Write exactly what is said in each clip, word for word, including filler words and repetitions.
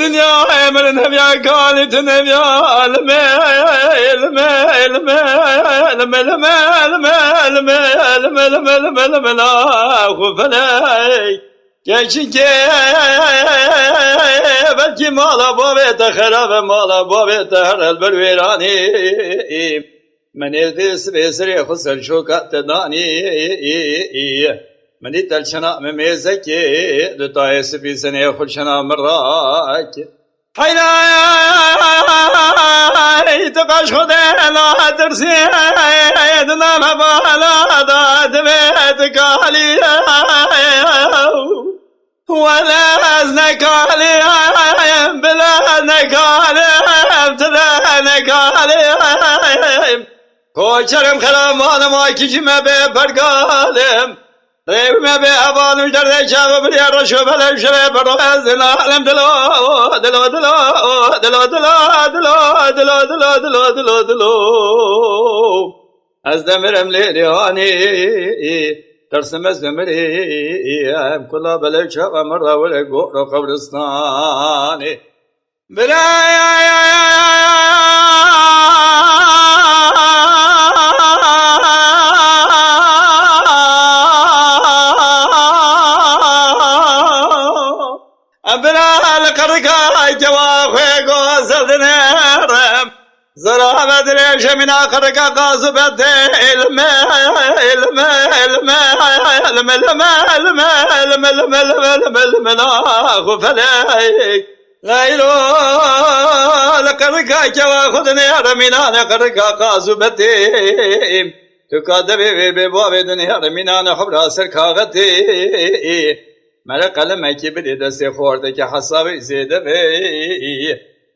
Dinya emrin hevya kalî tu nevya lime, lime, lime, lime, lime, lime, lime, lime, lime, lime, lime, la xu felek. Keçikê belkî mala bavê te xerabe, mala bavê te her el ber wêranî. Menê dê sibê serê xwe ser şoka te danî. Min dî telçina min mêzekê, du tayê sibî senê xwe çina min rakê. Heyray, tu qaş xwe de la tirsî, di nava bala da divê tu kalî. Wele ez nekalîm, bile nekalîm, tire nekalîm. Koçerim xeramanım, akicime be pergalim. Rêwime be evanım, derdê çavim, rê reşo bele şere bero ez nalim dilo, dilo, dilo, dilo, dilo, dilo, dilo, dilo, dilo, dilo, dilo, dilo. Ez demirim lê lê hanî, tirsim ez demirî, em kula belê çaxa min re were goro qebristanê. Bira Bira li qirika kewa xwe gozel dinêrim. Zora ve dirêje mîna qirika qaz û bedê ilme, ilme, ilme, ilme, ilme, ilme, ilme, ilme, ilme, ilme, ilme, la xu felek. Xeyro, li qirika kewa xwe dinêrim, mîna li qirika qaz û bedê. Tu ka devê vê bê bavê dinêrim, mîna li hubra ser kaxetê. Mere qelemekî bidê destê xorteke hesabê zêde be.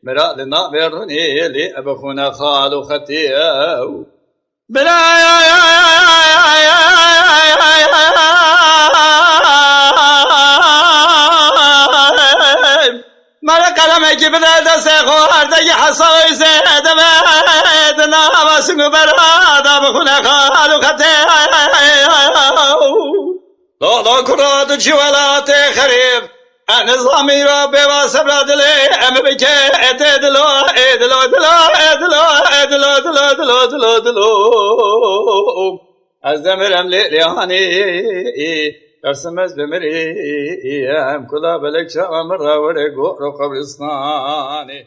Mira li navê runê lê ebe xûne xal û xetê ew. Bira Mere qelemekî bide destê xorteke hesabê zêde be. Di nava sing û bera de bi xûne xal û xetê. Lala kura tu çi welatê xerîb. E nizamî ra bêva sebra dilê em bike ê tê dilo, ê dilo, dilo, ê dilo, ê dilo, dilo, dilo, dilo, dilo. Ez demirim lê lê hanî, dersim ez bimirî, em kula belek çawa min re were goro qebristanê.